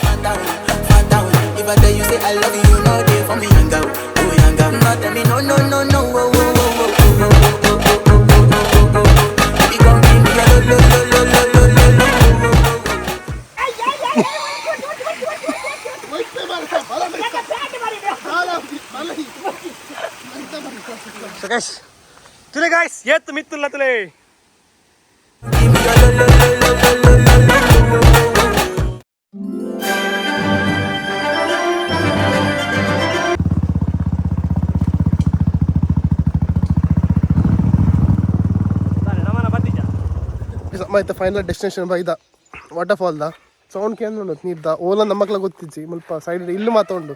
Phantom, phantom. If I tell you say I love you, you know they for me, young girl, oh young girl. No, tell me no, no, no, no, oh, oh, oh, oh, oh, oh, oh, oh, oh, oh, oh, oh, oh. Baby, come give me a lo, lo, lo, lo, lo, lo, lo, lo, oh, oh, oh. So guys, ತುಲೆ guys, ಏತ್ ಮಿತ್ತುಲ್ಲ ತುಲೆ. Give me a lo, lo, lo, lo, lo, lo, lo, lo, oh, oh, oh. ಮೈತ final destination ಬೈದ water fall the sound ಕೇಂದ್ರ ಉಂಡು ನೀರ್ದ ಓಲ ನಮ್ಮಕ್ಲ ಗೊತ್ತಿಜ್ಜಿ. ಮುಲ್ಪ side ಇಲ್ಲು ಮಾತ ಉಂಡು.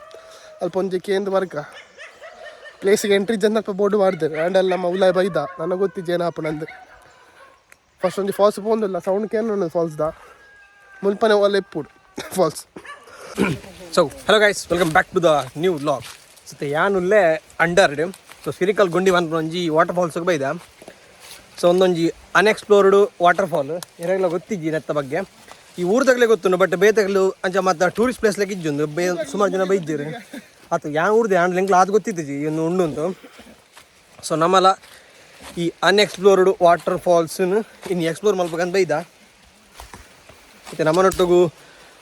ಅಲ್ಪ ಒಂಜಿ ಕೇಂದ್ರ ವರ್ಗ ಪ್ಲೇಸಿಗೆ ಎಂಟ್ರಿ ಜನ ಅಲ್ಪ ಬೋರ್ಡ್ ಮಾಡಿದ್ದಾರೆ. ಆ್ಯಂಡ್ ಅಲ್ಲಿ ನಮ್ಮ ಉಲಾಯ್ ಬೈದ ನನಗೆ ಗೊತ್ತಿಜ್ಜಿ ಏನಾಪ ನಂದು. ಫಸ್ಟ್ ಒಂಜಿ ಫಾಲ್ಸ್ ಪೋಂದಿಲ್ಲ, ಸೌಂಡ್ ಕೇಂದ್ರ ಉಂಡು ಫಾಲ್ಸ್ the ಮುಲ್ಪನೆ ಓಲ ಎಪ್ಪುಡು falls. So hello guys, welcome back to the new vlog. So ಯಾನುಲ್ಲೇ ಅಂಡರ್. ಸೊ ಸಿರಿಕಲ್ ಗುಂಡಿ ಒಂಜಿ ವಾಟರ್ ಫಾಲ್ಸ್ ಬೈದ. ಸೊ ಒಂದೊಂಜಿ ಅನ್ಎಕ್ಸ್ಪ್ಲೋರ್ಡ್ ವಾಟರ್ ಫಾಲ್. ಏನಾಗಲ ಗೊತ್ತಿಜ್ಜಿ ನೆತ್ತ ಬಗ್ಗೆ. ಈ ಊರ್ದಾಗಲೇ ಗೊತ್ತುಂಡು, ಬಟ್ ಬೇತಗಲು ಅಂಚ ಮತ್ತು ಟೂರಿಸ್ಟ್ ಪ್ಲೇಸ್ ಲೆಕ್ಕ ಇಜ್ಜೊಂದು ಬೇ ಸುಮಾರು ಜನ ಬೈದ್ದೀರಿ ಆತು. ಯಾವ ಊರ್ದು ಯಾನ್ ಲಿಂಕ್ಲ ಅದು ಗೊತ್ತಿದ್ದಿಜ್ಜಿ ಇನ್ನು ಉಂಡು. ಸೊ ನಮ್ಮಲ ಈ ಅನ್ಎಕ್ಸ್ಪ್ಲೋರ್ಡ್ ವಾಟರ್ ಫಾಲ್ಸ್ನು ಇನ್ನು ಎಕ್ಸ್ಪ್ಲೋರ್ ಮಲ್ಪಕಂತ ಬೈದ. ಮತ್ತು ನಮ್ಮನೊಟ್ಟಿಗೂ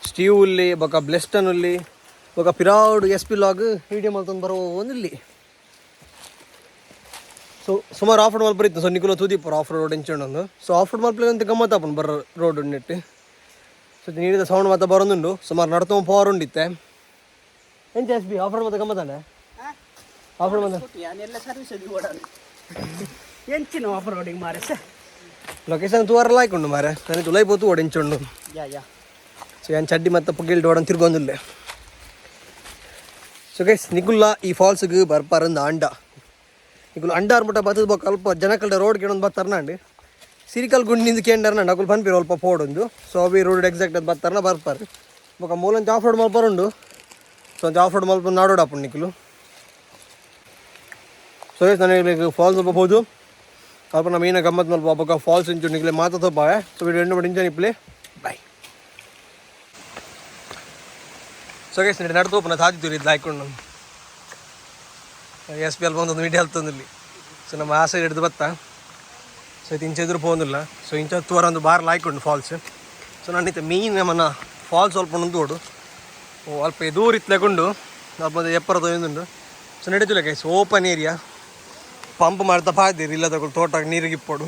ಸ್ಟೀವ್ ಉಲ್ಲಿ, ಬೊಕ ಬ್ಲೆಸ್ಟನ್ ಉಲ್ಲಿ, ಬೊಕ ಪಿರಾಡ್ ಎಸ್ ಪಿ ಲಾಗ್ ವಿಡಿಯೋ ಮಲ್ತೊಂದು ಬರೋ ಒಂದಿಲ್ಲಿ. ಸೊ ಸುಮಾರು ಆಫ್ ರೋಡ್ ಮಲ್ಪ ಇತ್ತು. ಸೊ ನಿಕುಲ ತೂದಿಪ್ಪರು ಆಫ್ ರೋಡ್ ಒಂದು. ಸೊ ಆಫ್ ರೋಡ್ ಮಲ್ಪಲೆ ಅಂತ ಗಮ್ಮತ್ ಆಪುಂಡು ಬರ ರೋಡ್ ನೆಟ್ಟು. ಸೊ ನೀರಿದ ಸೌಂಡ್ ಮಾತ್ರ ಬರೋದುಂಡು. ಸುಮಾರು ನಡ್ತೊ ಪವರ್ ಉಂಡಿತ್ತೆ. ಎಂಚ ಎಸ್ ಬಿ, ಆಫ್ ರೋಡ್ ಮತ್ತೆ ಗಮ್ಮತ್ತಾನೆ ಆಫ್ ರೋಡ್ ಮತ್ತೆ? ಎಲ್ಲ ಸರ್ವಿಸ್ ಓಡೋಣ ಎಂಚಿನ ಆಫ್ ರೋಡಿಂಗ್ ಮಾರೆ ಸರ್. ಲೊಕೇಶನ್ ತೂವರೆಲ್ಲ ಹಾಕೊಂಡು ಮಾರೆ, ನನಗೆ ತುಲೈ ಪೋತು ಓಡಿಂಚುಂಡು. ಯಾ ಯಾ. ಸೊ ಏನು ಚಡ್ಡಿ ಮತ್ತು ಪುಗ್ಗಿಲ್ಡ್ ಓಡನ್ ತಿರ್ಗೊಂದಿಲ್ಲ. ಸೊ ಗೈಸ್, ನಿಕುಲ್ಲ ಈ ಫಾಲ್ಸ್ಗೆ ಬರ್ಪಾರಂದು ಅಂಡ ನಿಕುಲ್ ಅಂಡಾರ್ ಮುಟ್ಟ ಬತ್ತದ ಬೊಕ್ಕ ಅಲ್ಪ ಜನಕಲ್ಡ ರೋಡ್ ಕೇಳೊಂದು ಬತ್ತಾರನಾಂಡಿ. ಸಿರಿಕಲ್ ಗುಂಡಿಂದ ಕೇಂಡರ್ನಾಂಡ್ ಅಕುಲ್ ಪನ್ಪಿರು ಅಲ್ಪ ಪೋಡೊಂದು. ಸೊ ಅವಿ ರೋಡ್ ಎಕ್ಸಾಕ್ಟ್ ಅದು ಬತ್ತಾರನ ಬರ್ಪಾರು. ಬೊಕ್ಕ ಮೂಲಂಚ ಆಫ್ ರೋಡ್ ಮಲ್ಪರುಂಡು. ಸೊ ಒಂಚ ಆಫ್ ರೋಡ್ ಮಲ್ಪ ನಾಡೋಡು ಆಪುಂಡು ನಿಕುಲು. ಸೊ ಗೈಸ್, ನನಗೆ ಫಾಲ್ಸ್ ಸ್ವಲ್ಪ ಹೋದು ಅಲ್ಪ ನಮ್ಮ ಏನ ಗಮ್ಮತ್ ಮಲ್ಪ ಬೊಕ್ಕ ಫಾಲ್ಸ್ ಇಂಚು ನಿಕಲೆ ಮಾತಾ ತೋಪಾವೆ. ಸೊ ವಿಡಿಯೋ ಎಂಡ್ ಮಾಡಿ ಇಂಚ ನಿಪ್ಲೆ ಬಾಯ್. ಸೊ ಗೈಸ್, ನಡ್ತು ಪುನಃ ತಾದಿ ತೂರಿ ಹಾಕೊಂಡು ಎಸ್ ಪಿ ಅಲ್ಪ ಒಂದೊಂದು ವಿಡಿಯೋ ಅಲ್ತೊಂದಿಲ್ಲಿ. ಸೊ ನಮ್ಮ ಆಸೆ ಹಿಡಿದು ಬತ್ತ. ಸೊ ಇದು ಇಂಚ ಎದುರು ಪೋಂದಿಲ್ಲ. ಸೊ ಇಂಚ ತೂರ ಒಂದು ಬಾರ್ ಲಾಯ್ಕೊಂಡು ಫಾಲ್ಸ್. ಸೊ ನಾನು ಇತ್ತೆ ಮೀನ್ ನಮ್ಮನ್ನ ಫಾಲ್ಸ್ ಸ್ವಲ್ಪ ಒಂದು ಓ ಅಲ್ಪ ದೂರ ಇತ್ಲೆಕೊಂಡು ಅಲ್ಪ ಒಂದು ಎಪ್ಪರ ತೊಂದುಂಡು. ಸೊ ನಡೀತಿಲ್ಲ ಗೈಸ್, ಓಪನ್ ಏರಿಯಾ. ಪಂಪ್ ಮಾಡ್ತಾ ಪಾದಿರಿ ಇಲ್ಲ ತಗೊಳ್ಳಿ ತೋಟ ನೀರಿಗೆ ಇಪ್ಪೋಡು.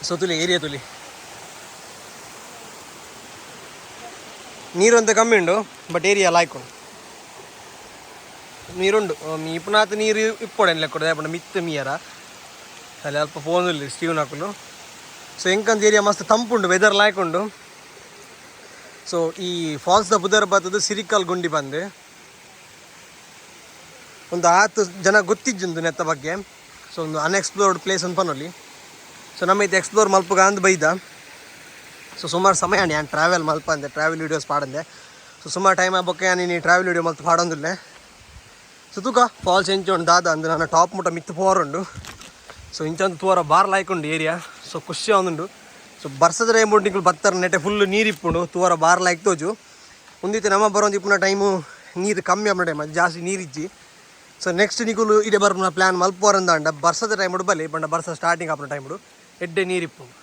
ಸೊ ತುಲಿ ಏರಿಯಾ ತುಲಿ, ನೀರು ಅಂತ ಕಮ್ಮಿ ಉಂಡು, ಬಟ್ ಏರಿಯಾ ಲಾಯ್ಕೊಂಡು ನೀರುಂಡು. ಮೀಪುನಾತ್ ನೀರು ಇಪ್ಪೊಡೆ ಲೆಕ್ಕ ಪಂಡ ಮಿತ್ತ ಮೀಯರ ಅಲ್ಲಿ ಅಲ್ಪ ಫೋನ್ ಸ್ಟೀವ್ ಹಾಕಲು. ಸೊ ಎಂಕಂತ ಏರಿಯಾ ಮಸ್ತ್ ತಂಪುಂಡು, ವೆದರ್ ಲಾಯ್ಕೊಂಡು. ಸೊ ಈ ಫಾಲ್ಸ್ ದ ಬುದರ್ ಬತ್ತದು ಸಿರಿಕಲ್ ಗುಂಡಿ ಬಂದು. ಒಂದು ಆತು ಜನ ಗೊತ್ತಿಜ್ಜುಂದು ನೆತ್ತ ಬಗ್ಗೆ. ಸೊ ಒಂದು ಅನ್ಎಕ್ಸ್ಪ್ಲೋರ್ಡ್ ಪ್ಲೇಸ್ ಅಂತ ಪನೊಲಿ. ಸೊ ನಮ್ಮ ಇತ್ತೆ ಎಕ್ಸ್ಪ್ಲೋರ್ ಮಲ್ಪುಗ ಅಂದ್ ಬೈದ. ಸೊ ಸುಮಾರು ಸಮಯ ನಾನು ಟ್ರಾವೆಲ್ ಮಲ್ಪ ಅಂದೆ, ಟ್ರಾವೆಲ್ ವೀಡಿಯೋಸ್ ಪಾಡಂದೆ. ಸೊ ಸುಮಾರು ಟೈಮ್ ಆಗ್ಬೊಕ್ಕೆ ನೀನು ಟ್ರಾವೆಲ್ ವೀಡಿಯೋ ಮಲ್ತು ಪಾಡೊಂದಿಲ್ಲ. ಸೊ ತೂಕ ಫಾಲ್ಸ್ ಎಂಚ ಉಂಡು ದಾದ ಅಂದು. ನನ್ನ ಟಾಪ್ ಮುಟ್ಟ ಮಿತ್ತು ಪೋರ್ ಉಂಡು. ಸೊ ಇಂಚಂತ ತೂವರ ಬಾರ್ ಲಾಯ್ಕುಂಡು ಏರಿಯಾ. ಸೊ ಖುಷಿ ಆವೊಂದುಂಡು. ಸೊ ಬರ್ಸದ ಟೈಮ್ ಉಂಟು, ನಿಕುಲು ಬತ್ತರ ನೆಟೆ ಫುಲ್ ನೀರು ಇಪ್ಪುಂಡು, ತೂವರ ಬಾರ್ ಲಾಯ್ಕ್ ತೋಜು. ಒಂದಿತ್ತೆ ನಮ್ಮ ಬರೋಂದು ಇಪ್ಪುನ ಟೈಮು ನೀರು ಕಮ್ಮಿ ಆಪುನ ಟೈಮ್, ಅದು ಜಾಸ್ತಿ ನೀರಿಜ್ಜಿ. ಸೊ ನೆಕ್ಸ್ಟ್ ನಿಕುಲು ಇಡೆ ಬರ್ಪುನ ಪ್ಲ್ಯಾನ್ ಮಲ್ಪೋರಂದಾಂಡ ಬರ್ಸದ ಟೈಮ್ ಬಲಿ ಪಂಡ ಬರ್ಸ ಸ್ಟಾರ್ಟಿಂಗ್ ಆಪುನ ಟೈಮ್ ಎಡ್ಡೆ ನೀರಿಪ್ಪುಂಡು.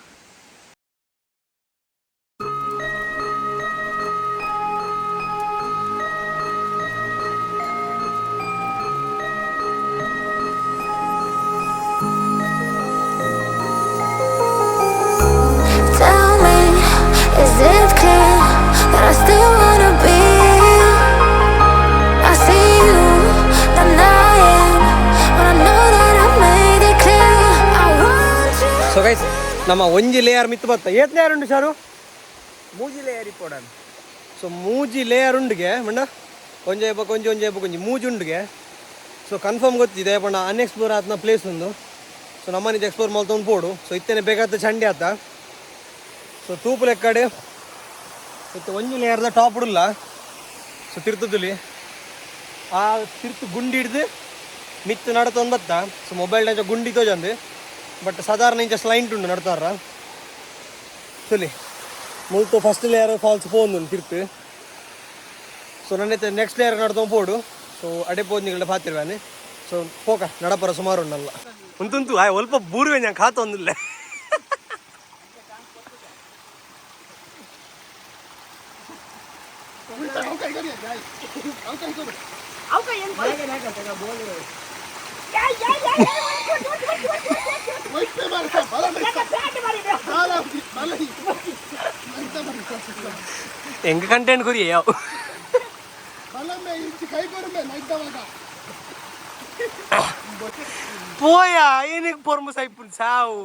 Tell me, is it clear that I still wanna be here? I see you denying, but I know that I made it clear. I want you. So guys, ನಮ್ಮ ಒಂಜಿ layer ಮಿತ್ತು ಬತ್ತ. ಏತ್ layer ಉಂಡು ಶಾರು? ಮೂಜಿ layer ಇಪ್ಪೊಡನ್. ಸೊ ಮೂಜಿ layer ಉಂಡುಗೆ ಮಂಡ, ಒಂಜಿ ಬೊಕ ಒಂಜಿ, ಒಂಜಿ ಬೊಕ ಒಂಜಿ, ಮೂಜಿ ಉಂಡುಗೆ. ಸೊ ಕನ್ಫರ್ಮ್ ಗೊತ್ತಿದೆ ಪಂಡ ಅನ್ಎಕ್ಸ್ಪ್ಲೋರ್ ಆತ್ನ ಪ್ಲೇಸ್ ಒಂದು. ಸೊ ನಮ್ಮನಿದ ಎಕ್ಸ್ಪ್ಲೋರ್ ಮಲ್ತೊಂದು ಪೋಡು. ಸೊ ಇತ್ತನೆ ಬೇಕಾದ ಚಂಡಿ ಆತ. ಸೊ ತೂಪು ಲೆಕ್ಕಡೆ ಇತ್ತೆ ಒಂಜಿ ಲೇಯರ್ದ ಟಾಪ್ ಉಡುಲ್ಲ. ಸೊ ತಿರ್ತುದುಲಿ ಆ ತಿರ್ತು ಗುಂಡಿ ಹಿಡ್ದು ಮಿತ್ತು ನಡತೊಂದು ಬತ್ತ. ಸೊ ಮೊಬೈಲ್ ಇಂಚ ಗುಂಡಿ ತೋಜಂದು, ಬಟ್ ಸಾಧಾರಣ ಇಂಚ ಸ್ಲೈಂಟ್ ಉಂಡು ನಡ್ತಾರ. ಸುಲಿ ಮುಲ್ತು first layer falls ಪೋಂದು ತಿರ್ತು. So ನನ್ನೈತೆ next layer ನಡ್ಕೊಂಡು ಪೋಡು. ಸೊ ಅಡೆ ಪೋದು ಪಾತಿರ್ವಾನೆ. ಸೊ ಪೋಕ ನಡಪರ ಸುಮಾರು ಉಂಡಲ್ಲ ಉಂಟುಂತು ಆಯ್ ಒಲ್ಪ ಬೂರುವೆ ഞാൻ ಖಾತ ಒಂದಿಲ್ಲ. ಎಂಗ ಕಂಟೆಂಟ್ ಕುರಿ ಯಾವ ಪೋಯಾ ಏನಕ್ಕೆ ಪೊರ್ಮು ಸೈಪುನ್ ಸಾವು.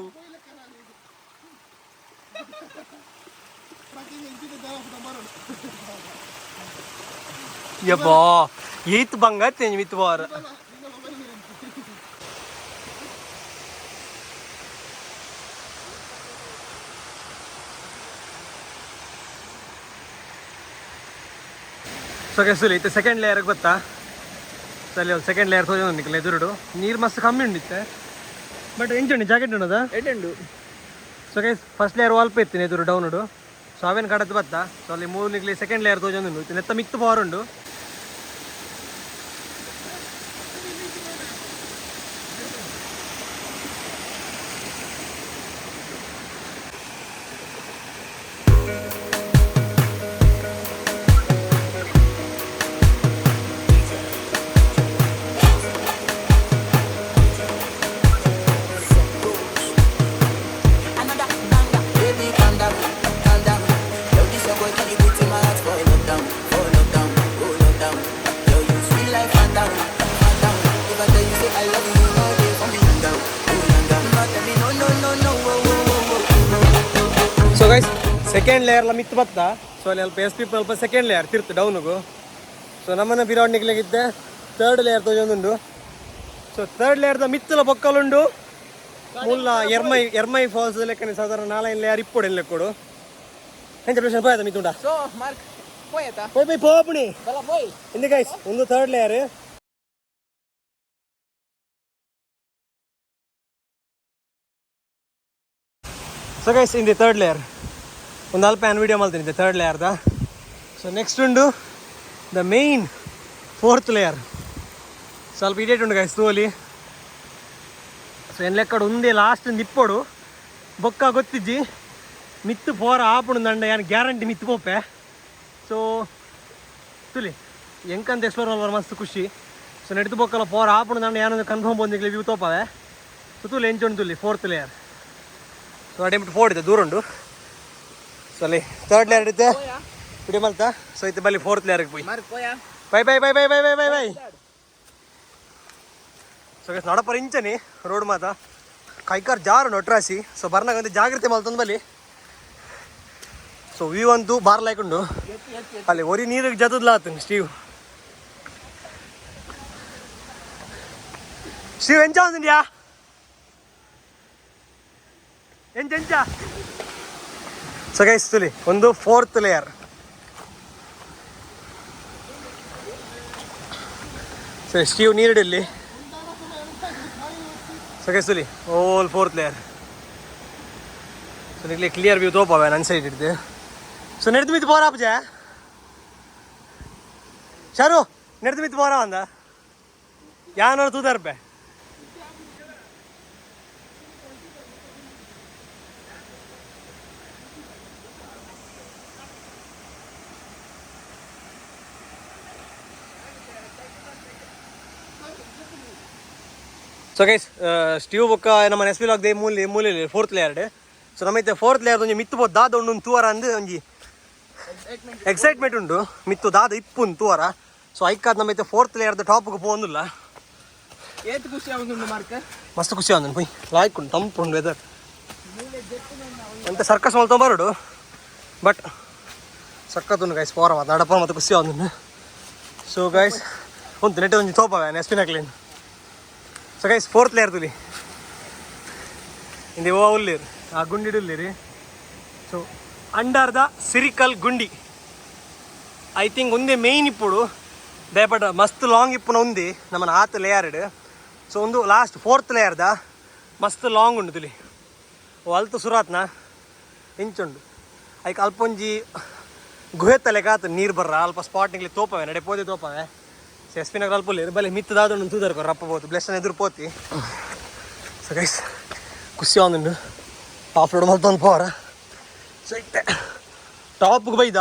ಯಬ್ಬಾ ಏತ್ ಬಂಗ ಮಿತ್ ಬಾರ. ಸೊ ಕೆಸುಲಿ ಇತ್ತೆ ಸೆಕೆಂಡ್ ಲೇಯರ್ ಗೊತ್ತಾ? ಸೊ ಅಲ್ಲಿ ಒಂದು ಸೆಕೆಂಡ್ ಲೇಯರ್ ತೋಜ ನಿಕ್ಲೆ ಎದುರುಡು ನೀರು ಮಸ್ತ್ ಕಮ್ಮಿ ಉಂಡಿತ್ತೆ. ಬಟ್ ಎಂಚುಂಡು ಜಾಕೆಟ್ ಉಂಡದ? ಎಡ್ಡುಂಡು. So guys, first layer ವಾಲ್ಪ ಇತ್ತಿನ ಎದುರು ಡೌನುಡು. ಸೊ ಅವೇನು ಕಡತ್ ಬತ್ತ. ಸೊ ಅಲ್ಲಿ ಮೂರು ನಿಕ್ಲಿ ಸೆಕೆಂಡ್ ಲೇಯರ್ ತೋಜೊಂದುಂಡು. ನೆತ್ತ ಮಿತ್ತು ಪವರ್ ಉಂಡು. Another banger. Baby, calm down, calm down. Yo, this your boy, can you put in my heart for lockdown, for lockdown, oh lockdown. Yo, you sweet life, phantom, phantom. If I tell you say I love you, you know they for me, young girl, oh young girl. No, tell me no, no, no, no, oh, oh, oh, oh, oh, oh, oh, oh. So guys, second layer ಮಿತ್ತು ಬತ್ತ. ಸೊ ಅಲ್ಲಿ ಅಲ್ಪ S P ಅಲ್ಪ second layer ತಿರ್ತು ಡೌನುಗು. So ನಮ್ಮನ್ನ ಬಿರಾಡ್ ನಿಕ್ಲೆಗಿದ್ದೆ third layer ತೋಜೊಂದುಂಡು. So third ಲೇಯರ್ದ ಮಿತ್ತಲ ಬೊಕ್ಕಲುಂಡು. ಮುಲ್ಲ ಎರ್ಮೈ ಎರ್ಮೈ falls ಲೆಕ್ಕನೆ ಸಾಧಾರಣ ನಾಲೈನ್ layer ಇಪ್ಪೊಡು ಎಲ್ಲಿ ಲೆಕ್ಕೊಡು. ಎಂಚ ಪ್ರಶ್ನೆ ಪೋಯದ ಮಿತ್ತುಂಡ? ಸೊ ಮಾರ್ಕ್ ಪೋಯತಾ? ಪೋಯ್ ಪೋಯ್ ಪೋಪುಣಿ. ಬಲ ಪೋಯ್. ಇಂದು ಗೈಸ್, ಒಂದು third layer. So guys, ಇಂದು ಥರ್ಡ್ ಲೇಯರ್ ಒಂದು ಅಲ್ಪ ಆನ್ ವಿಡಿಯೋ ಮಾಡ್ತೀನಿ ಥರ್ಡ್ ಲೇಯರ್ದ. ಸೊ ನೆಕ್ಸ್ಟ್ ಉಂಡು the main fourth layer. ಸ್ವಲ್ಪ ಇಡೇಟ್ ಉಂಡು ಗೈಸ್ ತೋಲಿ. ಸೊ ಎನ್ ಲೆಕ್ಕಡು ಒಂದೇ ಲಾಸ್ಟ್ ನಿಪ್ಪೊಡು ಬೊಕ್ಕ ಗೊತ್ತಿಜ್ಜಿ ಮಿತ್ತು ಪೋರ ಆಪುಣು ದಂಡ ಯಾನ್ ಗ್ಯಾರಂಟಿ ಮಿತ್ತು ಪೋಪೆ. ಸೊ ತುಲಿ ಎಂಕಂತ ಎಕ್ಸ್ಪ್ಲೋರ್ ಮಲ್ಪರ ಮಸ್ತ್ ಖುಷಿ. ಸೊ ನೆಡ್ತು ಬೊಕ್ಕಲ ಪೋರ ಆಪುಣು ದಂಡ ಯಾನೊಂದು ಕನ್ಫರ್ಮ್ ಬಂದಿಗ್ಲೆ ವ್ಯೂ ತೋಪವೆ. ಸೊ ತುಲಿ ಎಂಚುಂಡು ತುಲಿ fourth layer. So ಅಡೆ ಬಿಟ್ಟು ಫೋರ್ ಇದೆ ದೂರ ಉಂಡು. ಸೊ ಅಲ್ಲಿ ಥರ್ಡ್ ಲೇಯರ್ ಇತ್ತೆ ವಿಡಿಯೋ ಮಲ್ತಾ. ಸೊ ಇತ್ತೆ ಬಲ್ಲಿ ಫೋರ್ತ್ ಲೇಯರ್ಗೆ ಪೋಯಿ. ಮಾರ್ಕ್ ಪೋಯಾ. Bye bye bye bye bye bye bye bye. So guys, ನಡಪರ ಇಂಚನಿ road ಮಾತ ಕೈಕಾರ್ ಜಾರು ನೊಟ್ರಾಸಿ. ಸೊ ಬರ್ನಾಗ ಜಾಗ್ರತೆ ಮಲ್ತಂದು ಬಲ್ಲಿ. ಸೊ ವ್ಯೂ ಅಂತೂ ಬಾರ್ ಲೈಕ್ ಉಂಡು. ಅಲ್ಲಿ ಒರಿ ನೀರಿಗೆ ಜತದ್ಲ ಆತನು ಸ್ಟೀವ್. ಸ್ಟೀವ್ ಎಂಚ ಒಂದುಂಡ್ಯಾ ಎಂಚ ಎಂಚ. ಸೊ ಗೈಸ್ ತುಲಿ ಒಂದು fourth layer. So Steve ನೀರಿಡಲ್ಲಿ. So guys ತುಲಿ all fourth layer. So ನಿಕ್ಲೆ clear view ತೋಪವೆ ನನ್ನ ಸೈಡ್ ಹಿಡ್ದು. ಸೊ ನೆಡ್ದು ಮಿತ್ತು ಬೋರ ಅಪ್ಜೆ ಶಾರು ನೆಡ್ದು ಮಿತ್ತು ಬೋರ ಅಂದ ಯಾನೋರು ತೂದಾರ್ಪೆ. So guys, Steve ಬೊಕ್ಕ ನಮ್ಮ ಎಸ್ ಪಿ ಲಾಗ್ದೆ ಮೂಲೆ ಮೂಲೆ fourth layer. So ನಮ್ಮ ಇತ್ತೆ ಫೋರ್ತ್ ಲೇಯರ್ ಒಂಜಿ ಮಿತ್ತು ಪೋ ದಾದ ಉಂಡು ತೂವರ ಅಂದ್ ಒಂಜಿ ಎಕ್ಸೈಟ್ಮೆಂಟ್ ಉಂಡು. ಮಿತ್ತು ದಾದ ಇಪ್ಪುಂದು ತೂವರ. ಸೊ ಐಕಾದ್ ನಮ್ಮ ಇತ್ತೆ ಫೋರ್ತ್ ಲೇಯರ್ದ ಟಾಪ್ಗೆ ಪೋಂದುಲ್ಲ. ಏತ್ ಖುಷಿ ಆവുಂದುಂಡು ಮಾರ್ಕ್? ಮಸ್ತ್ ಖುಷಿ ಆವೊಂದುಂಡು. ಪೊಯ್ ಲಾಯ್ಕ್ ಉಂಡು, ತಂಪು ಉಂಡು ವೆದರ್. ಅಂತೆ ಸರ್ಕಸ್ ಮಲ್ತೊಂದು ಬರೋಡು ಬಟ್ ಸಕ್ಕತ್ ಉಂಡು ಗೈಸ್. ಪೋರ ಮಾತ ನಡಪ ಮತ್ತೆ ಖುಷಿ ಆವೊಂದುಂಡು. ಸೊ ಗೈಸ್, ಉಂಟು ನೆಟ್ ಒಂಜಿ ತೋಪವೆ ಎಸ್ ಪಿನಕ್ಲೇನು. So guys, fourth layer ತುಲಿ. ಇಂದು ಓ ಉಳ್ಳೇರು ಆ ಗುಂಡಿಡುಲ್ಲೇರಿ. So under the ಸಿರಿಕಲ್ ಗುಂಡಿ I think ಒಂದೇ ಮೇಯ್ನ್ ಇಪ್ಪುಡು ದಯಪಟ ಮಸ್ತ್ ಲಾಂಗ್ ಇಪ್ಪುನ ಒಂದಿ ನಮ್ಮನ ಆತ್ ಲೇಯರ್ಡ್. ಸೊ ಒಂದು ಲಾಸ್ಟ್ ಫೋರ್ತ್ ಲೇಯರ್ದ ಮಸ್ತ್ ಲಾಂಗ್ ಉಂಡು ತುಲಿ. ಓ ಅಲ್ತು ಸುರಾತ್ನ ಇಂಚುಂಡು. ಐಕ್ ಅಲ್ಪೊಂಜಿ ಗುಹೆತ್ತಲೆಕ ಆತು ನೀರು ಬರ್ರ ಅಲ್ಪ ಸ್ಪಾಟ್ ನಿಗ್ಲಿ ತೋಪವೆ ನಡೆ ಪೋದೆ ತೋಪವೆ. So S P ನಗರ ಅಲ್ಪ ಬಲೆ ಮಿತ್ತದಾದ ತೂದರ್ಕೊ ರಪ್ಪ ಬೋದು ಬ್ಲೆಸ್ಟನ್ ಎದುರು ಪೋತಿ. ಸೊ ಗೈಸ್ ಖುಷಿ ಆವೊಂದುಂಡು ಆಫ್ ರೋಡ್ ಮಲ್ತೊಂದು ಪೋರ. ಸೊ ಇತ್ತೆ ಟಾಪ್ಗೆ ಬೈದ.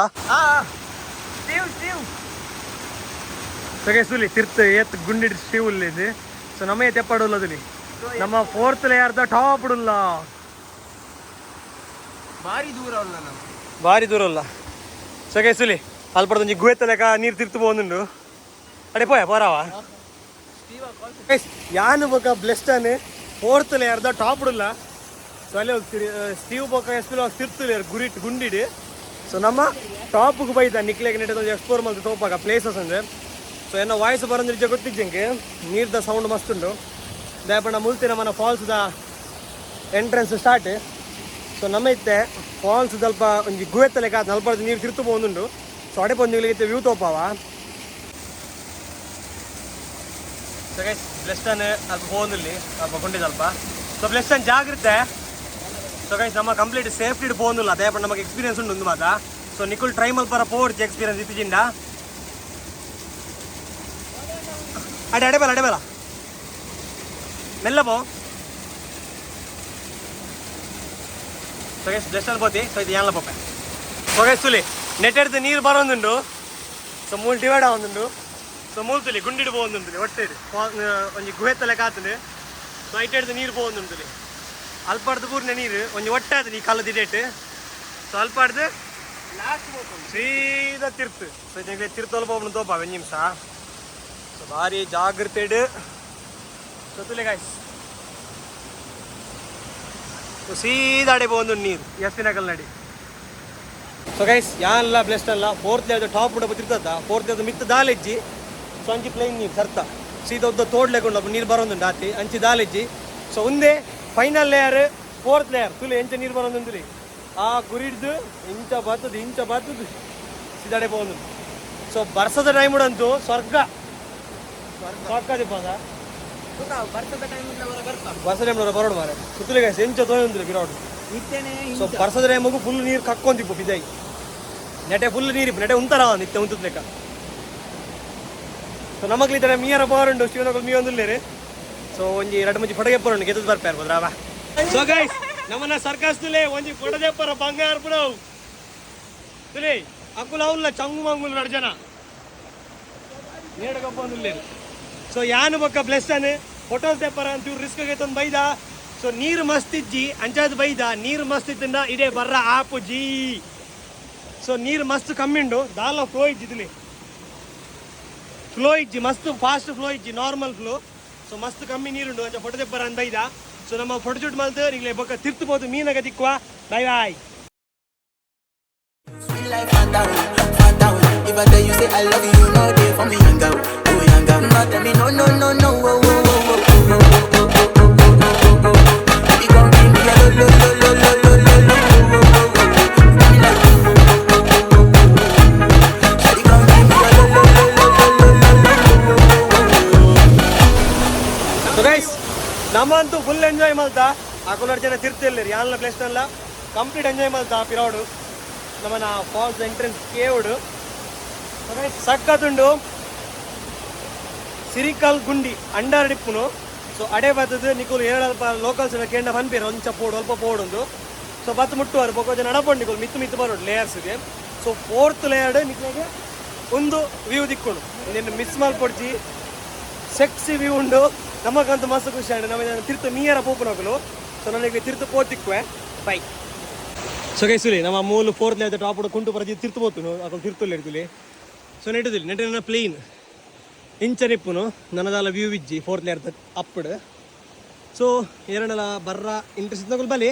ಸೊ ಗೈಸ್ ತುಲಿ ತಿರ್ತು ಏತ್ ಗುಂಡಿಡ್ ಸ್ಟೀವ್ ಉಲ್ಲಿದ್ದು. ಸೊ ನಮ್ಮ ಏತ್ ಎಪ್ಪಾಡುಲ್ಲದುಲಿ ನಮ್ಮ ಫೋರ್ತ್ ಲೇಯರ್ದ ಟಾಪ್ ಉಲ್ಲ. ಭಾರಿ ದೂರ ಉಲ್ಲ ನಾವು. ಭಾರಿ ದೂರ ಉಲ್ಲ. ಸೊ ಗೈಸ್ ತುಲಿ ಅಲ್ಪಡ್ದೊಂಜಿ ಗುಹೆತ್ತಲೆಕ ನೀರು ತಿರ್ತು ಪೋವೊಂದುಂಡು. ಅಡೆ ಪೋಯ ಪೋರಾವ. ಗೈಸ್ ಯಾನು ಬೊಕ ಬ್ಲೆಸ್ಟನ್ ಫೋರ್ತ್ ಲೇಯರ್ದ ಟಾಪ್ ಉಲ್ಲ. ಸೊ ಅಲ್ಲಿ ಸ್ಟೀವ್ ಬೊಕ ಎಸ್ ಪಿ ತಿರ್ತು ಲೇಯರ್ ಗುರಿಟ್ ಗುಂಡಿಡ್. ಸೊ ನಮ್ಮ ಟಾಪ್ಗೆ ಬೈದ ನಿಕ್ಲೆಗ್ ನೆಟ್ಟದ ಎಕ್ಸ್ಪ್ಲೋರ್ ಮಲ್ತು ತೋಪಾಗ ಪ್ಲೇಸಸ್ ಅಂದ್ರೆ. ಸೊ ಎನ್ನ ವಾಯ್ಸ್ ಬರಂದ್ರೆ ಗೊತ್ತಿಜ್ಜಂಗೆ ನೀರ್ದ ಸೌಂಡ್ ಮಸ್ತ್ ಉಂಡು. ದಾಯಪಂಡ ಮುಲ್ತಿ ನಮ್ಮನ ಫಾಲ್ಸ್ದ entrance start. So ನಮ್ಮ ಇತ್ತೆ ಫಾಲ್ಸ್ ಸ್ವಲ್ಪ ಒಂಜಿ ಗುಹೆತ್ತಲೆಕ ನಲ್ಪರ್ದು ನೀರು ತಿರ್ತು ಪೋವೊಂದುಂಡು. ಸೊ ಅಡೆ ಪೊಂಜಿಗಳಿಗೆ ವ್ಯೂ ತೋಪಾವ. ಸೊ ಗೈಸ್ ಬ್ಲೆಸ್ಟನ್ ಅಲ್ಪ ಪೋವೊಂದುಲ್ಲಿ ಅಲ್ಪ ಗುಂಡಿದಲ್ಪ. ಸೊ ಬ್ಲೆಸ್ಟನ್ ಜಾಗ್ರತೆ. ಸೊ ಗೈಸ್ ನಮ್ಮ ಕಂಪ್ಲೀಟ್ ಸೇಫ್ಟಿ ಪೋವೊಂದುಲ್ಲ ದಾಯಪಂಡ ನಮಗೆ ಎಕ್ಸ್ಪೀರಿಯನ್ಸ್ ಉಂಡು ಮಾತ. ಸೊ ನಿಕುಲ್ ಟ್ರೈ ಮಲ್ಪರ ಪೋರ್ಚಿ ಎಕ್ಸ್ಪೀರಿಯನ್ಸ್ ಇತ್ತಿಜಿಂಡ. ಅಡೆ ಅಡೆ ಬಲ ಅಡೆ ಬಲ ಮೆಲ್ಲ ಪೋ. ಸೊ ಗೈಸ್ ಬ್ಲೆಸ್ಟನ್ ಪೋತಿ. ಸೊ ಇದು ಯಾನ್ಲ ಪೋಪೆ. ಸೊ ಗೈಸ್ ತುಲಿ ನೆಟ್ಟೆಡ್ದು ನೀರು ಬರೋದುಂಡು. ಸೊ ಮೂಲು ಡಿವೈಡ್ ಆವೊಂದುಂಡು. ಸೊ ಮೂಲು ತುಲಿ ಗುಂಡಿಡು ಪೋವೊಂದುಂಡು ಒಟ್ಟೆಡ್ ಒಂಜಿ ಗುಹೆತ್ತಲೆ ಕಾತುಂಡು. ಸೊ ಐಟೆಡ್ದು ನೀರು ಪೋವೊಂದುಂಡು. ಅಲ್ಪಡ್ದು ಪೂರ್ಣ ನೀರು ಒಂಜಿ ಒಟ್ಟಾದ ಈ ಕಲ್ಲು ದಿಡೇಟ್. ಸೊ ಅಲ್ಪಡ್ದು ಸೀದಾ ತಿರ್ತು. ಸೊ ಇದಕ್ಕೆ ತಿರ್ತೋಲ್ ಪೋಪುಂಡು ತೋಪ ಒಂಜಿ ನಿಮಿಷ. ಸೊ ಭಾರಿ ಜಾಗ್ರತೆ. ಸೊ ತುಲೆ ಗಾಯ್ಸ್ ಸೊ ಸೀದಾ ಅಡೆ ಪೋವೊಂದುಂಡು ನೀರು ಎಸ್ ಪಿ ನಗಲ್ ನಡಿ. ಸೊ ಗೈಸ್ ಯಾನ್ಲ ಬ್ಲೆಸ್ಟ್ ಅಲ್ಲ fourth layer top ಕೂಡ ತಿರ್ತದ ಫೋರ್ತ್ ಲೇಯರ್ ಮಿತ್ತ ದಾಲೆಜ್ಜಿ. ಸೊ ಅಂಚಿ ಪ್ಲೇನ್ ನೀರು ಸರ್ತ ಸೀದಾ ಉದ್ದ ತೋಡ್ಲೆಕೊಂಡು ನೀರು ಬರೋದುಂಡು ಆತಿ ಅಂಚಿ ದಾಲೆಜ್ಜಿ. ಸೊ ಒಂದೇ final layer fourth layer ತುಲಿ ಎಂಚ ನೀರು ಬರೋದುಂಡು. ಆ ಗುರಿಡ್ದು ಇಂಚ ಬತ್ತದು ಇಂಚ ಬತ್ತದು ಸೀದಾಡೆ ಪೋವೊಂದುಂಡು. ಸೊ ಬರ್ಸದ ಟೈಮ್ ಉಂಟು ಸ್ವರ್ಗ ಸ್ವರ್ಗ ದಿಪ್ಪದ. ಬರ್ತದ ಟೈಮ್ ಬರ್ಸದ ಟೈಮ್ ಬರೋಡು ಮಾರೆ ಸುತ್ತಲೇ ಗೈಸ್ ಎಂಚ ತೋಯೊಂದು ಬಿರೋಡು. ಇತ್ತೇನೆ. ಸೊ ಬರ್ಸದ ಟೈಮಗು ಫುಲ್ ನೀರು ಕಕ್ಕೊಂದಿಪ್ಪು ಬಿದೈ ನೆಟೆ ಫುಲ್ ನೀರು ನೆಟೆ ಉಂತಾರ ನಿತ್ಯ ಉಂತದ ಲೆಕ್ಕ. ಸೊ ನಮಗ್ಲಿ ಈ ತರ ಮೀಯರ ಪವರ್ ಶಿವನಗಲ್ ಮೀ ಒಂದುಲ್ಲೇರು. ಸೊ ಒಂಜಿ ಎರಡು ಮುಂಚಿ ಫೋಟೋ ಪೋರುಂಡು ಗೆದ್ದು ಬರ್ಪೇರ್ ಬೋದ್ರಾವ. ಸೊ ಗೈಸ್ ನಮ್ಮನ್ನ ಸರ್ಕಸ್ ತುಲೆ ಒಂಜಿ ಫೋಟೋ ದೆಪ್ಪರ ಬಂಗಾರ ಪುರವು ತುಲೆ ಅಂಕುಲ ಅವಲ್ಲ ಚಂಗು ಮಂಗುಲು ಎರಡು ಜನ ನೇಡಗಪ್ಪ ಒಂದುಲ್ಲೇರು. ಸೊ ಯಾನು ಬೊಕ್ಕ ಬ್ಲೆಸ್ಟನ್ ಫೋಟೋಸ್ ದೆಪ್ಪರ ಅಂತ ಇವ್ರು ರಿಸ್ಕ್ ಆಗೈತೊಂದು ಬೈದ. ಸೊ ನೀರು ಮಸ್ತ್ ಇಜ್ಜಿ ಅಂಚಾದ್ ಬೈದ ನೀರು ಮಸ್ತ್ ಇತ್ತಿಂದ ಇಡೇ ಬರ್ರ ಆಪುಜಿ. ಸೊ ನೀರು ಮಸ್ತ್ ಕಮ್ಮಿ ಉಂಡು ದಾಲ ಫ್ಲೋ ಇಜ್ಜಿ ಫ್ಲೋ ಇಜ್ಜಿ ಮಸ್ತ್ ಫಾಸ್ಟ್ ಫ್ಲೋ ಇಜ್ಜಿ normal flow. So ಮಸ್ತ್ ಕಮ್ಮಿ ನೀರುಂಡು ಅಂಚ ಫೋಟೋ ದೆಪ್ಪರ ಅಂತ ಬೈದ. ಸೊ ನಮ್ಮ ಫೋಟೋ ಶೂಟ್ ಮಲ್ತು ನಿಗ್ಲೆ ಬೊಕ್ಕ ತಿರ್ತು ಪೋದು ಮೀನಗ ದಿಕ್ವಾ. Bye bye. Sweet life, Fanta, Fanta. If I tell you say I love you, you know they for me, young girl, oh young girl. No, tell me no, no, no, no, oh, oh, oh, oh, oh, oh, oh, oh, oh, oh, oh, oh. Baby, come give me a lo, lo, lo, lo, lo, lo, lo, lo, oh, oh, oh, oh. Got me like, oh, oh, oh, oh, oh, oh, oh. Shawty, come give me a lo, lo, lo, lo, lo, lo, lo, lo, oh, oh, oh, oh. So guys ನಮ್ಮಂತೂ full enjoy ಮಲ್ತ ಆ ಜನ ತಿರ್ತಿಲ್ಲ ಯಾನ್ಲ place ಅಲ್ಲ complete enjoy ಮಲ್ತ ಪಿರಾಡು ನಮ್ಮನ falls entrance ಕೇವ್ಡು ಸಕ್ಕತ್ತುಂಡು ಸಿರಿಕಲ್ ಗುಂಡಿ under ಡಿಪ್ಪುನು. ಸೊ ಅಡೆ ಬತ್ತದು ನಿಕುಲು ಏಳಲ್ಪ locals ಕೇಂಡ ಪನ್ಪೇರು ಒಂಚ ಪೋಡು ಅಲ್ಪ ಪೋಡುಂದು. ಸೊ ಬತ್ತು ಮುಟ್ಟುವಾರು ಬೊಕ್ಕ ನಡಪೊಂಡು ನಿಕುಲು ಮಿತ್ತು ಮಿತ್ತು ಬರೋಡು ಲೇಯರ್ಸ್ಗೆ. So fourth layered ನಿಕ್ಲೆಗೆ ಒಂದು ವ್ಯೂ ದಿಕ್ಕುಂಡು ನಿನ್ನ ಮಿಸ್ ಮಲ್ಪೊಡ್ಚಿ ಸೆಕ್ಸಿ ವ್ಯೂ ಉಂಡು. ನಮಗಂತೂ ಮಸ್ತ್ ಖುಷಿ ಆಂಡ್ ನಮ್ಮ ತಿರ್ತು ಮೀಯರ ಪೋಪುನಕುಲು. ಸೊ ನನಗೆ ತಿರ್ತು ಪೋತಿಕ್ವೆ by. So guys ನಮ್ಮ ಮೂಲು fourth layer top ಕುಂಟು ಪರಜಿ ತಿರ್ತು ಪೋತುನು ಅಕುಲು ತಿರ್ತುಲ್ಲ ಇರ್ತುಲಿ. ಸೊ ನೆಟ್ಟುದಿಲ್ಲ ನೆಟ್ಟು ನನ್ನ ಪ್ಲೇನ್ ಇಂಚನಿಪ್ಪುನು ನನ್ನದಾಲ ವ್ಯೂ ಇಜ್ಜಿ ಫೋರ್ತ್ ಲೇಯರ್ ಅಪ್ಪಡ್. ಸೊ ಎರಡಲ ಬರ್ರ ಇಂಟ್ರೆಸ್ಟ್ ಇತ್ನಕುಲು ಬಲಿ.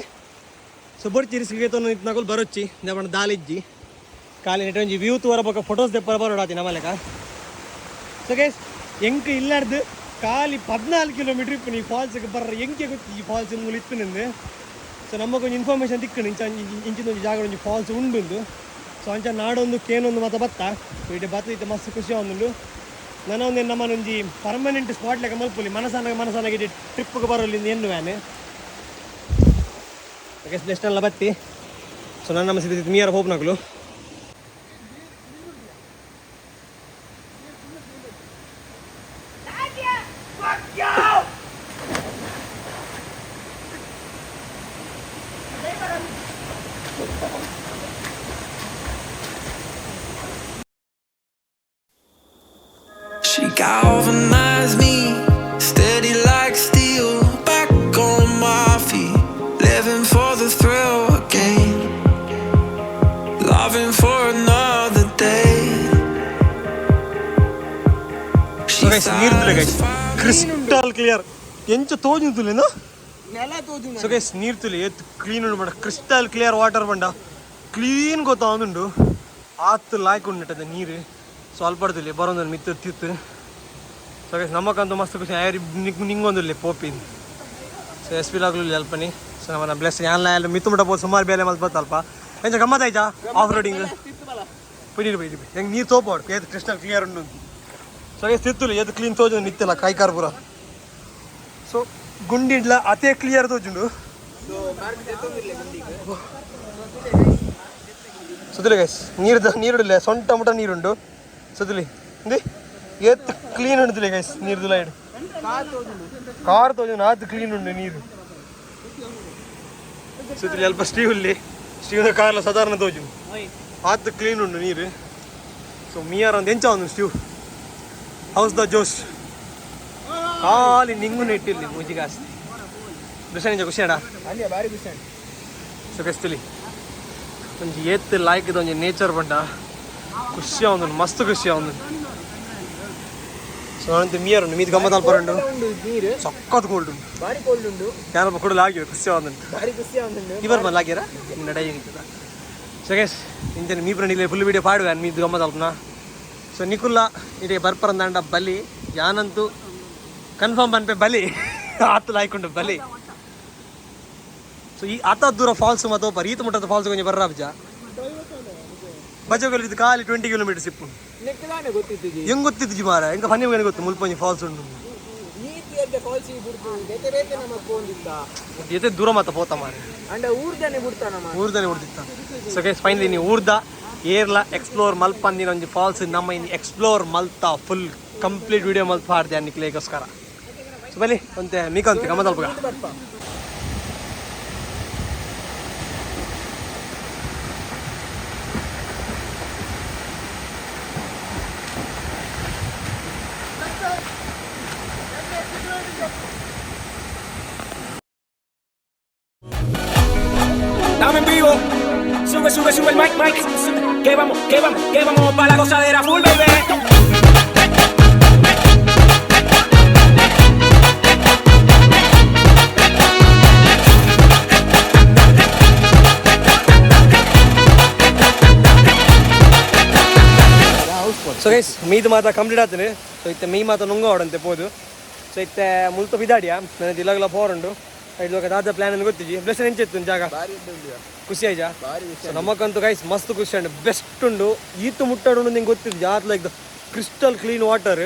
ಸೊ ಬೊರ್ಚಿ ರಿಸ್ಕ್ ತೊಂದು ಇತ್ನಕುಲು ಬರೊಚ್ಚಿ ದಪಣ ದಾಲಿಜ್ಜಿ ಖಾಲಿ ನೆಟ್ ಒಂಜಿ ವ್ಯೂ ತೂವರ ಬೊಕ ಫೋಟೋಸ್ ದೆಪ್ಪರ ಬರೋಡಾತಿ ನಮ್ಮಲೆಕ. ಸೊ ಗೈಸ್ ಎಂಕ್ ಇಲ್ಲಾರ್ದು ಖಾಲಿ 14 ಕಿಲೋಮೀಟರ್ ಇಪ್ಪು ಈ ಫಾಲ್ಸ್ಗೆ ಬರ್ರ ಎಂಕೆ ಗೊತ್ತು ಈ ಫಾಲ್ಸ್ ಮೂಲು ಇತ್ತು ನಿಂದು. ಸೊ ನಮಗೊಂಜಿ ಇನ್ಫಾರ್ಮೇಷನ್ ತಿಕ್ಕುಂಡು ಇಂಚ ಇಂಚಿನ ಒಂಜಿ ಜಾಗ ಒಂಜಿ ಫಾಲ್ಸ್ ಉಂಡುಂದು. ಸೊ ಅಂಚ ನಾಡೊಂದು ಕೇನೊಂದು ಮಾತ ಬತ್ತ. ಸೊ ಇಡೆ ಬತ್ತ ಇತ್ತೆ ಮಸ್ತ್ ಖುಷಿ ಆವೊಂದುಂಡು. ನನ ಒಂದು ನಮ್ಮನೊಂಜಿ ಪರ್ಮನೆಂಟ್ ಸ್ಪಾಟ್ ಲೆಕ್ಕ ಮಲ್ಪುಲಿ ಮನಸಾನಾಗ ಮನಸಾನಾಗ ಇಡೀ ಟ್ರಿಪ್ಗೆ ಬರೋಲಿ ಎನ್ನುವೇನೆ. ಓಕೆ ನೆಕ್ಸ್ಟ್ ಬತ್ತಿ. ಸೊ ನನ್ನ ನಮ್ಮ ಸಿದ್ಧ ಮೀಯರ ಪೋಪನಕುಲು. She galvanized me, steady like steel, back on my feet, living for the thrill again, loving for another day. She so guys ನೀರು ತುಲೆ ಗೈಸ್, ಕ್ರಿಸ್ಟಲ್ ಕ್ಲಿಯರ್ ಎಂಚ ತೋಜು ತುಲೆನ. ಸೊ ಗೈಸ್ ನೀರು ತುಲೆ ಏತ್ ಕ್ಲೀನ್ ಉಂಡು ಬಂಡ, ಕ್ರಿಸ್ಟಲ್ ಕ್ಲಿಯರ್ ವಾಟರ್ ಬಂಡ, ಕ್ಲೀನ್ ಗೊತ್ತಾವುಂಡು ಆತ್ ಲಾಯ್ಕ್ ಉಂಡು ನೀರು. ಸ್ವಲ್ಪ ತುಲೆ ಬರೋದು ಮಿತ್ತು ತಿತ್ತು. ಸೊ ಗೈಸ್ ನಮಕಂತೂ ಮಸ್ತ್ ಖುಷಿ ಆಯರಿ ನಿಂಗೊಂದಿಲ್ಲ ಪೋಪಿ. ಸೊ ಎಸ್ ಪಿ ಲಾಗ್ಲು ಅಲ್ಪನಿ. ಸೊ ನಮ್ಮನ್ನ ಬ್ಲೆಸ್ ಯಾನ್ಲ ಎಲ್ಲ ಮಿತ್ತು ಮುಟ್ಟ ಪೋ ಸುಮಾರು ಬೇಲೆ ಮಲ್ಪ ಅಲ್ಪ ಎಂಚ ಗಮ್ಮತ್ ಆಯ್ತಾ ಆಫ್ ರೋಡಿಂಗ್ ಪೈರಿ ಪೈರಿ ಹೆಂಗೆ ನೀರು ತೋಪಾಡು ಏತ್ ಕ್ರಿಸ್ಟಲ್ ಕ್ಲಿಯರ್ ಉಂಡು. ಸೊ ಗೈಸ್ ತಿತ್ತುಲು ಏತ್ ಕ್ಲೀನ್ ತೋಜು ನಿತ್ತಿಲ್ಲ ಕೈಕಾರ್ ಪೂರ. ಸೊ ಗುಂಡಿಡ್ಲ ಅತೇ ಕ್ಲಿಯರ್ ತೋಜುಂಡು. ಸುದಿಲಿ ಗೈಸ್ ನೀರು ನೀರುಡಿಲ್ಲ ಸೊಂಟ ಮುಟ ನೀರುಂಡು. ಸುದಿಲಿ ಇಂದಿ ಏತ್ ಕ್ಲೀನ್ ಉಂಡುದಿಲ್ಲ ಗೈಸ್ ನೀರ್ದುಲ ಇಡು ಕಾರ್ ತೋಜುಂಡು ಆತ್ ಕ್ಲೀನ್ ಉಂಡು ನೀರು. ಸುದಿಲಿ ಅಲ್ಪ ಸ್ಟೀವ್ ಇಲ್ಲಿ ಸ್ಟೀವ್ನ ಕಾರ್ಲ ಸಾಧಾರಣ ತೋಜುಂಡು ಆತ್ ಕ್ಲೀನ್ ಉಂಡು ನೀರು. ಸೊ ಮಿಯರ್ ಒಂದು ಎಂಚ ಒಂದು ಸ್ಟೀವ್ ಹೌಸ್ the ಜೋಶ್ ಖಾಲಿ ನಿಂಗು ಇಟ್ಟಿಲ್ಲಿ ಮೂಜಿಗಾಸ್ತಿ ಖುಷಿ ನಿಜ ಖುಷಿ ಅಣ್ಣ. ಸೊ ಕಸ್ತಲಿ ಒಂಜಿ ಏತ್ ಲಾಯ್ಕ್ ಒಂಜಿ ನೇಚರ್ ಬಂಡ ಖುಷಿ ಆವೊಂದುಂಡು, ಮಸ್ತ್ ಖುಷಿ ಆವೊಂದುಂಡು. ಸೊ ಅಂತೆ ಮೀಯರ್ ಉಂಡು ಮೀದ್ ಗಮ್ಮತ್ ಅಲ್ಪ ಉಂಡು, ಸಖತ್ ಕೋಲ್ಡ್ ಉಂಡು, ಬಾರಿ ಕೋಲ್ಡ್ ಉಂಡು. ಯಾರಪ್ಪ ಕೂಡ ಲಾಗಿವೆ ಖುಷಿ ಆವೊಂದುಂಡು. ಬಾರಿ ಖುಷಿ ಆವೊಂದುಂಡು. ಇವರು ಮಲ್ಲ ಆಗ್ಯಾರ ನಡೆ. ಸೊ ಗೈಸ್ ಇಂಚನೆ ಮೀ ಫ್ರೆಂಡ್ ಫುಲ್ ವೀಡಿಯೋ ಪಾಡುವೆ ಮೀದ್ ಗಮ್ಮತ್ ಅಲ್ಪನ. ಸೊ ನಿಕುಲ್ಲ ಇಡೀ ಬರ್ಪರಂದಾಂಡ ಬಲಿ ಯಾನಂತೂ ಕನ್ಫರ್ಮ್ ಪನ್ಪೆ ಬಲಿ ಆತು ಲಾಯ್ಕೊಂಡು ಬಲಿ. ಸೊ ಈ ಆತ ದೂರ ಫಾಲ್ಸ್ ಮತ್ತು ಒಬ್ಬ ಈತ ಮುಟ್ಟದ ಫಾಲ್ಸ್ ಕೊಂಚ ಬರ್ರ ಅಬ್ಜ ಬಜಗಲ್ ಇದು ಖಾಲಿ 20 ಕಿಲೋಮೀಟರ್ಸ್ ಇಪ್ಪು. ನೆಕ್ಲಾನೆ ಗೊತ್ತಿತ್ತು. ಹೆಂಗ್ ಗೊತ್ತಿತ್ತು ಮಾರ ಹೆಂಗ ಫನ್ನಿ ಗೊತ್ತು ಮುಲ್ಪೊಂಜಿ ಫಾಲ್ಸ್ ಉಂಟು. ಈ ತೀರ್ದ ಫಾಲ್ಸ್ ಬಿಡ್ತು ಬೇತೆ ಬೇತೆ ನಮಕ್ ಪೋಂದಿತ್ತ. ಏತೆ ದೂರ ಮಾತ ಪೋತ ಮಾರೆ. ಅಂಡ ಊರ್ದನೆ ಬಿಡ್ತಾನ. ಊರ್ದನೆ ಹೊಡ್ದಿತ್ತ. ಸೊ ಗೈಸ್ ಫೈನಲಿ ನೀವು ಊರ್ದ ಏರ್ಲ ಎಕ್ಸ್ಪ್ಲೋರ್ ಮಲ್ಪಂದಿನ ಒಂಜಿ ಫಾಲ್ಸ್ ನಮ್ಮ ಇನ್ನು explore Malta full complete video ಮಲ್ಪ ಹಾಡ್ದೆ ನಿಕ್ಲೇಗೋಸ್ಕರ. ಸೊ ಬಲಿ ಒಂತೆ ಮೀಕ ಅಂತೆ ಗಮ್ಮತ್ ಅಲ್ಪಗ. Estamos en vivo. Sube, sube, sube el mic, mic. Que vamos, que vamos, que vamos pa' la gozadera full, baby. So guys ಮೀದು ಮಾತ ಕಂಪ್ಲೀಟ್ ಆತನೆ. ಸೊ ಇತ್ತೆ ಮೀ ಮಾತ ನುಂಗ ಆಡಂತೆ ಪೋದು. ಸೊ ಇತ್ತೆ ಮುಲ್ತ ಬಿದಾಡಿಯ ನನ್ನ ಇಲ್ಲಗಲ ಪೋರುಂಡು ಐದು ದಾದ ಪ್ಲಾನ್ ಅನ್ನು ಗೊತ್ತಿಜಿ ಬ್ಲೆಸ್ ಎಂಚಿತ್ತು ಜಾಗ ಖುಷಿ ಆಯ್ತಾ. ಸೊ ನಮಗಂತೂ ಗೈಸ್ ಮಸ್ತ್ ಖುಷಿ ಉಂಟು, ಬೆಸ್ಟ್ ಉಂಡು. ಈತು ಮುಟ್ಟಾಡು ನಿಂಗೆ ಗೊತ್ತಿದ್ದು ಜಾತ್ ಲೈಕ್ ಕ್ರಿಸ್ಟಲ್ ಕ್ಲೀನ್ ವಾಟರ್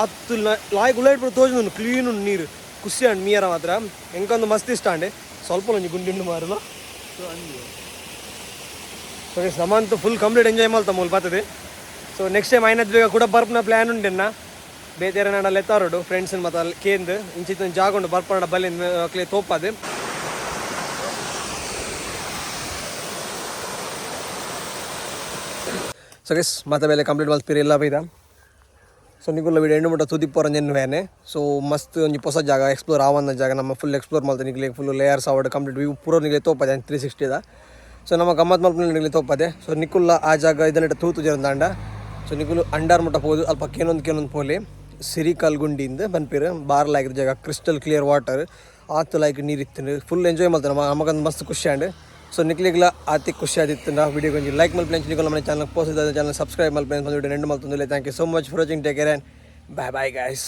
ಆತು ಲಾಯ್ಕ್ ಉಳ್ಳಾಯ್ಟ್ ಪೂರ ತೋಜುಂಡು ಕ್ಲೀನ್ ಉಂಡು ನೀರು. ಖುಷಿ ಉಂಡು ಮೀಯರ ಮಾತ್ರ ಎಂಕೊಂದು ಮಸ್ತ್ ಇಷ್ಟ ಅಂಡೆ ಸ್ವಲ್ಪ ಒಂಜಿ ಗುಂಡಿಂಡು ಮಾರಲ್ಲ. ಸೊ ಗೈಸ್ ನಮ್ಮಂತೂ ಫುಲ್ ಕಂಪ್ಲೀಟ್ ಎಂಜಾಯ್ ಮಲ್ತ ಮೂಲ ಬರ್ತದೆ. ಸೊ ನೆಕ್ಸ್ಟ್ ಟೈಮ್ ಐನದ್ ಬೇಗ ಕೂಡ ಬರ್ಪನ ಪ್ಲ್ಯಾನ್ ಉಂಡೆನ್ನ ಬೇತೆರ ನಾಡ ಲೆತ್ತಾರೋಡು ಫ್ರೆಂಡ್ಸ್ ಮತ್ತೆ ಅಲ್ಲಿ ಕೇಂದ್ ಇಂಚಿತ್ತ ಜಾಗ ಉಂಡು ಬರ್ಪಣ ಬಲ್ಲಿ ಅಕ್ಲೆ ತೋಪದು. ಸೊ ಗೈಸ್ ಮತ್ತೆ ಮೇಲೆ ಕಂಪ್ಲೀಟ್ ಮಲ್ತಿರಿ ಎಲ್ಲ ಬೈದ. ಸೊ ನಿಗುಲ್ಲ ವಿಡಿಯೋ ಎಂಡು ಮುಟ್ಟ ತುದಿಪ್ಪೋರ ನೆನ್ವೇನೆ. ಸೊ ಮಸ್ತ್ ಒಂಜಿ ಪೊಸ ಜಾಗ ಎಕ್ಸ್ಪ್ಲೋರ್ ಆವನ್ನ ಜಾಗ ನಮ್ಮ ಫುಲ್ ಎಕ್ಸ್ಪ್ಲೋರ್ ಮಲ್ತ ನಿಗ್ಲೆ ಫುಲ್ ಲೇಯರ್ಸ್ ಆವಡ್ ಕಂಪ್ಲೀಟ್ ವ್ಯೂ ಪೂರ ನಿಗ್ಲೆ ತೋಪದೆ 360ದ. ಸೊ ನಮ್ಮ ಗಮ್ಮತ್ ಮಲ್ಪನ ನಿಗ್ಲೆ ತೋಪದೆ. ಸೊ ನಿಕುಲ್ಲ ಆ ಜಾಗ ಇದನ್ನೆಟ್ಟ ತೂತು ಜರಂದಾಂಡ. ಸೊ ನಿಕುಲು ಅಂಡಾರ್ ಮುಟ್ಟ ಪೋದು ಅಲ್ಪ ಕೇನೊಂದು ಕೇನೊಂದು ಪೋಲಿ ಸಿರಿಕಲ್ ಗುಂಡಿಂದ ಬನ್ಪಿರು ಬಾರ್ ಲಾಯ್ಕ್ ಜಾಗ ಕ್ರಿಸ್ಟಲ್ ಕ್ಲಿಯರ್ ವಾಟರ್ ಆತು ಲಾಯ್ಕ್ ನೀರು ಇತ್ತು ಫುಲ್ ಎಂಜಾಯ್ ಮಲ್ತಾನೆ ನಮಗೊಂದು ಮಸ್ತ್ ಖುಷಿ ಆಂಡ್. ಸೊ ನಿಕ್ಲಿಗ್ಲ ಆತಿ ಖುಷಿ ಆದಿತ್ತು ನಾ ವಿಡಿಯೋ ಕೊಂಚ ಲೈಕ್ ಮಲ್ಪಲೆ ನಿಕುಲ್ ನಮ್ಮ ಚಾನಲ್ ಪೋಸ್ಟ್ ಚಾನಲ್ ಸಬ್ಸ್ಕ್ರೈಬ್ ಮಲ್ಪಲೆ ವಿಡಿಯೋ ಎಂಡ್ ಮಲ್ತೊಂದಿಲ್ಲ. Thank you so much for watching, take care and bye bye guys.